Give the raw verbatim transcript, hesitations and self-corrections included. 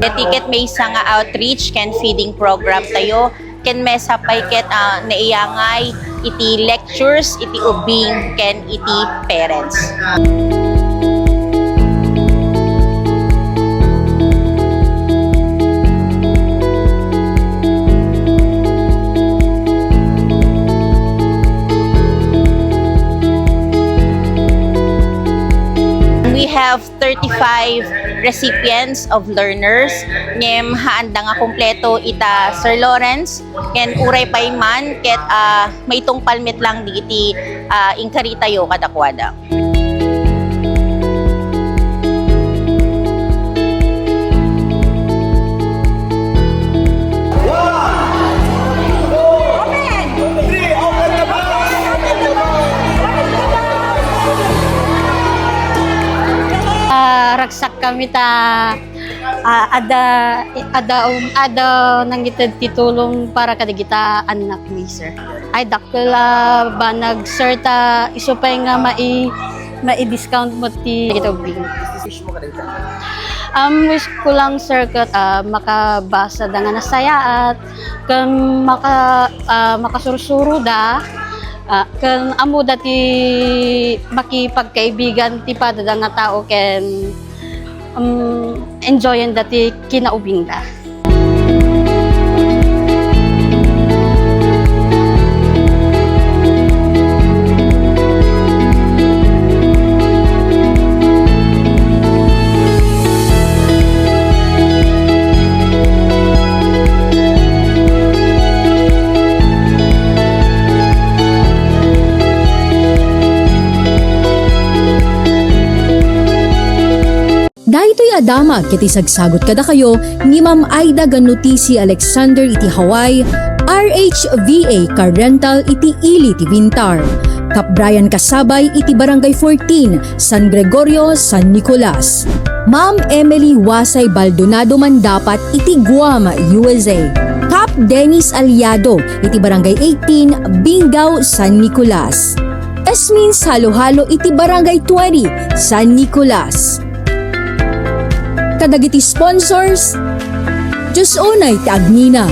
Ket maysa nga outreach ken feeding program tayo, ken maysa pay ket, ah, naiyangay iti lectures iti ubing ken iti parents. We have thirty-five recipients of learners ngem haanda nga kumpleto ita, Sir Lawrence, ken uray pay man ket, ah, maitungpal met lang dagiti, ah, inkaritayo kadakuada. Ah, ragsak kami ta, ah, adda, adda, um, adda nangited ti tulong para kadagita annakmi, sir. Ay, dakkel a banag, sir, ta isu pay nga mai-, mai-discount mo ti ita ubing. Wish mo kadagita? Um, wish ko lang, sir, ket, ah, makabasada nga nasayaat, ken maka-, ah, makasursuroda, ah, ken ammoda ti makipagkaibigan ti padada nga tao ken, um, enjoyenda ti kinaubingda. Daytoy a damag ket isagsagut kadakayo ni Ma'am Aida Ganuti C. Alexander iti Hawaii, R H V A Car Rental iti ili ti Vintar. Kap Brian Kasabay iti Barangay fourteen, San Gregorio, San Nicolas. Ma'am Emily Wasay Baldonado Mandapat iti Guam, U S A. Kap Dennis Aliado iti Barangay eighteen, Binggao, San Nicolas. Esmin Saluhalo iti Barangay twenty, San Nicolas. Kadagiti sponsors, Diyos unay ti agnina.